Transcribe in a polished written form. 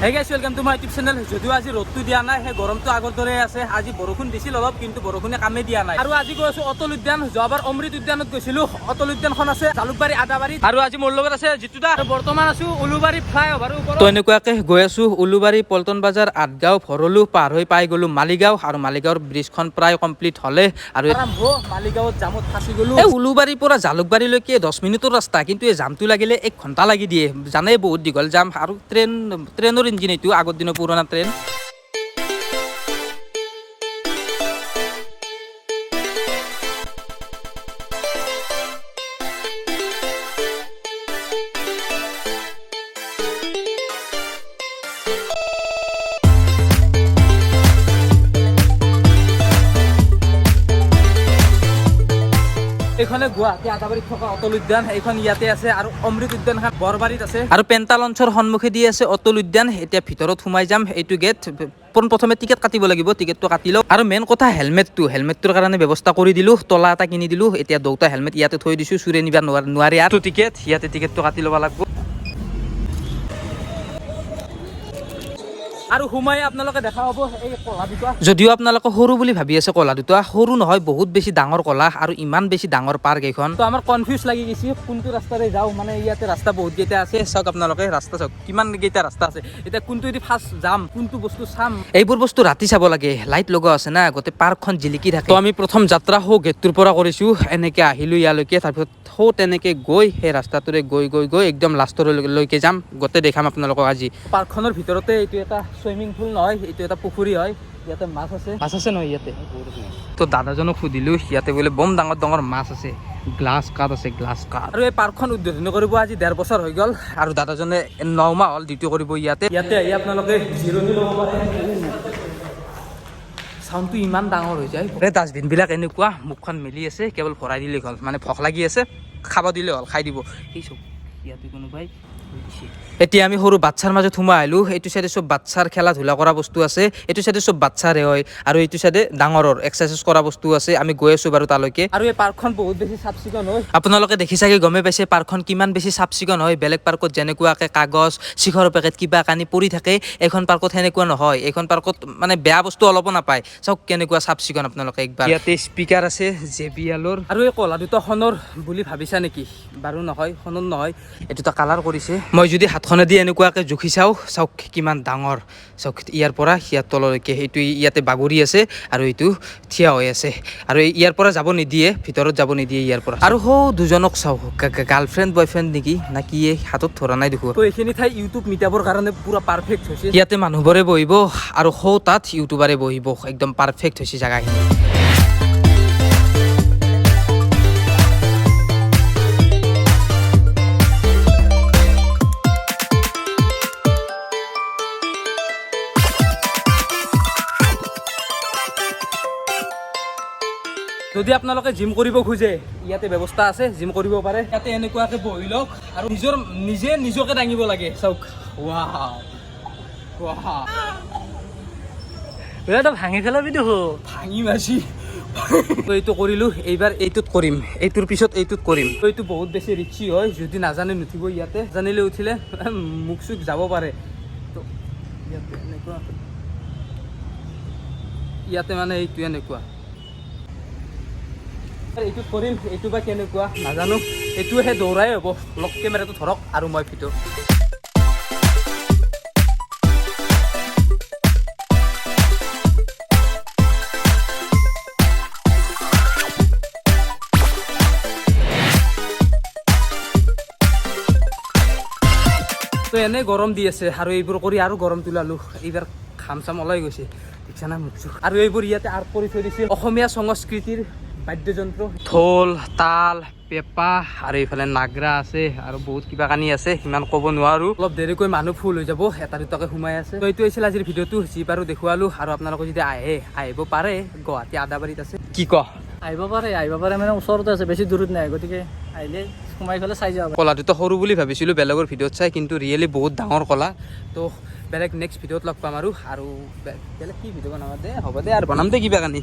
Hey guys, welcome to my YouTube channel. যদিও আজি ৰ'দটো দিয়া নাই, সেই গৰমটো আগৰ দৰে আছে। আজি বৰষুণ দিছিল অলপ, কিন্তু বৰষুণে কামেই দিয়া নাই। আৰু আজি গৈ আছো অটল উদ্যান। যোৱাবাৰ অমৃত উদ্যানত গৈছিলো। অটল উদ্যানখন আছে জালুকবাৰী আদাবাৰীত। আৰু আজি মোৰ লগত আছে জিতুদা। আৰু বৰ্তমান আছো উলুবাৰী ফ্লাই অভাৰৰ ওপৰত। তো এনেকুৱাকে গৈ আছো, উলুবাৰী, পল্টন বজাৰ, আঠগাঁও, ভৰলু পাৰ হৈ পাই গ'লো মালিগাঁও। আৰু মালিগাঁৱৰ ব্ৰিজখন প্ৰায় কমপ্লিট হ'লে আৰু আৰম্ভ মালিগাঁৱত জামত ফাঁচি গ'লো। এই উলুবাৰীৰ পৰা জালুকবাৰীলৈকে 10 মিনিটৰ ৰাস্তা, কিন্তু এই জামটো লাগিলে এক ঘণ্টা লাগি দিয়ে। জানেই, বহুত দীঘল জাম। আৰু ট্ৰেইনৰ ইঞ্জিন এইটো, আগৰ দিনৰ পুৰণা ট্ৰেইন। এইখনে গুৱাহাটী আদাবাৰীত থকা অটল উদ্যান। এইখন ইয়াতে আছে আৰু অমৃত উদ্যানখন বৰবাৰীত আছে। আৰু পেণ্টা লঞ্চৰ সন্মুখে দি আছে অটল উদ্যান। এতিয়া ভিতৰত সোমাই যাম। এইটো গেট। পোনপ্ৰথমে টিকেট কাটিব লাগিব, টিকেটটো কাটি লওঁ। আৰু মেইন কথা হেলমেটটোৰ কাৰণে ব্যৱস্থা কৰি দিলোঁ, তলা এটা কিনি দিলোঁ। এতিয়া দুটা হেলমেট ইয়াতে থৈ দিছোঁ, চুৰে নিব নোৱাৰে। আৰু টিকেট ইয়াতে টিকেটটো কাটি ল'ব লাগিব। আৰু সোমাই আপোনালোকে দেখা পাব এই কলা দুটা। যদিও আপোনালোকে সৰু বুলি ভাবি আছে, কলা দুটা সৰু নহয়, বহুত বেছি ডাঙৰ কলা আৰু ইমান বেছি ডাঙৰ পাৰ্ক এইখন। তো আমাৰ কনফিউজ লাগি গৈছে কোনটো ৰাস্তাৰে যাওঁ। মানে ইয়াতে ৰাস্তা বহুত কেইটা আছে। চাওক আপোনালোকে, ৰাস্তা চাওক, কিমান কেইটা ৰাস্তা আছে। এতিয়া কোনটো দি ফাৰ্ষ্ট যাম, কোনটো বস্তু চাম? এইবোৰ বস্তু ৰাতি চাব লাগে। লাইট লগোৱা আছে না, গোটেই পাৰ্কখন জিলিকি থাকে। তো আমি প্ৰথম যাত্ৰা সৌ গেটটোৰ পৰা কৰিছোঁ। এনেকে আহিলোঁ ইয়ালৈকে, তাৰপিছত সৌ তেনেকে গৈ সেই ৰাস্তাটোৰে গৈ গৈ গৈ একদম লাষ্টলৈকে যাম। গোটেই দেখাম আপোনালোকক আজি। পাৰ্কখনৰ ভিতৰতে এইটো এটা চুইমিং পুল নহয়, এইটো এটা পুখুৰী হয়। ইয়াতে মাছ আছে, মাছ আছে নহয় ইয়াতে। তো দাদাজনক সুধিলোঁ, ইয়াতে বোলে বম ডাঙৰ ডাঙৰ মাছ আছে, গ্লাছ কাপ আছে, গ্লাছ কাপ। আৰু এই পাৰ্কখন উদ্বোধন কৰিব আজি ডেৰ বছৰ হৈ গ'ল আৰু দাদাজনে 9 মাহ হ'ল ডিউটি কৰিব ইয়াতে। ইয়াতে আহি আপোনালোকে জিৰণি ল'ব পাৰে। চাউণ্ডটো ইমান ডাঙৰ হৈ যায়। এই ডাষ্টবিনবিলাক এনেকুৱা মুখখন মেলি আছে, কেৱল ভৰাই দিলেই হ'ল। মানে ভোক লাগি আছে, খাব দিলে হ'ল, খাই দিব। এই চব ইয়াতে কোনোবাই থৈ দিছে। এতিয়া আমি সৰু বাচ্ছাৰ মাজত সোমাই আহিলোঁ। এইটো চাইডে চব বাচ্ছাৰ খেলা ধূলা কৰা বস্তু আছে, এইটো চাইডে চব বাচ্ছাৰে হয় আৰু এইটো চাইডে ডাঙৰৰ এক্সাৰচাইজ কৰা বস্তু আছে। আমি গৈ আছো বাৰু তালৈকে। আৰু এই পাৰ্কখন বহুত বেছি চাফ চিকুণ হয়। আপোনালোকে দেখি চাগে গমেই পাইছে পাৰ্কখন কিমান বেছি চাফ চিকুণ হয়। বেলেগ পাৰ্কত যেনেকুৱাকে কাগজ, চিখৰৰ পেকেট, কিবা কানি পৰি থাকে, এইখন পাৰ্কত সেনেকুৱা নহয়। এইখন পাৰ্কত মানে বেয়া বস্তু অলপো নাপায়। চাওক কেনেকুৱা চাফ চিকুণ আপোনালোকে একবাৰ। ইয়াতে স্পীকাৰ আছে জে বি এলৰ। আৰু এই কলা দুটা সোণৰ বুলি ভাবিছা নেকি বাৰু? নহয়, সোণৰ নহয়, এইটো এটা কালাৰ কৰিছে। মই যদি হাতখনেদি এনেকুৱাকে জুখি চাওঁ, চাওক কিমান ডাঙৰ। চাওক, ইয়াৰ পৰা ইয়াৰ তললৈকে এইটো ইয়াতে বাগৰি আছে আৰু এইটো থিয় হৈ আছে। আৰু ইয়াৰ পৰা যাব নিদিয়ে, ভিতৰত যাব নিদিয়ে ইয়াৰ পৰা। আৰু সৌ দুজনক চাওক, গাৰ্লফ্ৰেণ্ড বয়ফ্ৰেণ্ড নেকি না কি, হাতত ধৰা নাই দেখোঁ। তো এইখিনি ঠাই ইউটিউব মিটাবৰ কাৰণে পুৰা পাৰফেক্ট হৈছে। ইয়াতে মানুহবোৰে বহিব আৰু সৌ তাত ইউটিউবাৰে বহিব। একদম পাৰফেক্ট হৈছে জেগাখিনি। যদি আপোনালোকে জিম কৰিব খোজে, ইয়াতে ব্যৱস্থা আছে, জিম কৰিব পাৰে। ইয়াতে এনেকুৱাকে বহি লওক আৰু নিজৰ নিজে নিজকে দাঙিব লাগে। চাওক, ৱাও ৱাও। তই ভাঙি পেলাবি দেখো। ভাঙি মাছি। তো এইটো কৰিলোঁ, এইবাৰ এইটোত কৰিম, এইটোৰ পিছত এইটোত কৰিম। তো এইটো বহুত বেছি ৰিক্সি হয়। যদি নাজানে নুঠিব ইয়াতে, জানিলে উঠিলে মুখ চুখ যাব পাৰে। তো ইয়াতে এনেকুৱা, ইয়াতে মানে এইটো এনেকুৱা, এইটোত কৰিম। এইটো বা কেনেকুৱা নাজানো, এইটোহে দৌৰাই হ'ব। অলপ কেমেৰাটো ধৰক আৰু মই ফিটো। তো এনেই গৰম দি আছে আৰু এইবোৰ কৰি আৰু গৰম তোলালো। এইবাৰ ঘাম চাম ওলাই গৈছে, দেখিছা না মুখ চুখ। আৰু এইবোৰ ইয়াতে আৰ্ট কৰি থৈ দিছে, অসমীয়া সংস্কৃতিৰ বাদ্যযন্ত্ৰ, ঢোল, তাল, পেঁপা আৰু এইফালে নাগৰা আছে আৰু বহুত কিবা কানি আছে, সিমান ক'ব নোৱাৰো। অলপ দেৰিকৈ মানুহ ফুল হৈ যাব, এটা দুটাকে সোমাই আছে। তো এইটো হৈছিল আজিৰ ভিডিঅ'টো, যি পাৰো দেখুৱালো। আৰু আপোনালোকে যদি আহে, আহিব পাৰে, গুৱাহাটী আদাবাৰীত আছে। কি ক? আহিব পাৰে, আহিব পাৰে। মানে ওচৰতে আছে, বেছি দূৰত নাই, গতিকে আহিলে সোমাই পেলাই চাই যাব পাৰে। কলাটোতো সৰু বুলি ভাবিছিলোঁ বেলেগৰ ভিডিঅ'ত চাই, কিন্তু ৰিয়েলি বহুত ডাঙৰ কলা। তো বেলেগ নেক্সট ভিডিঅ'ত লগ পাম। আৰু বেলেগ কি ভিডিঅ' বনাম দে, হ'ব দে, আৰু বনাম দে কিবা কানি।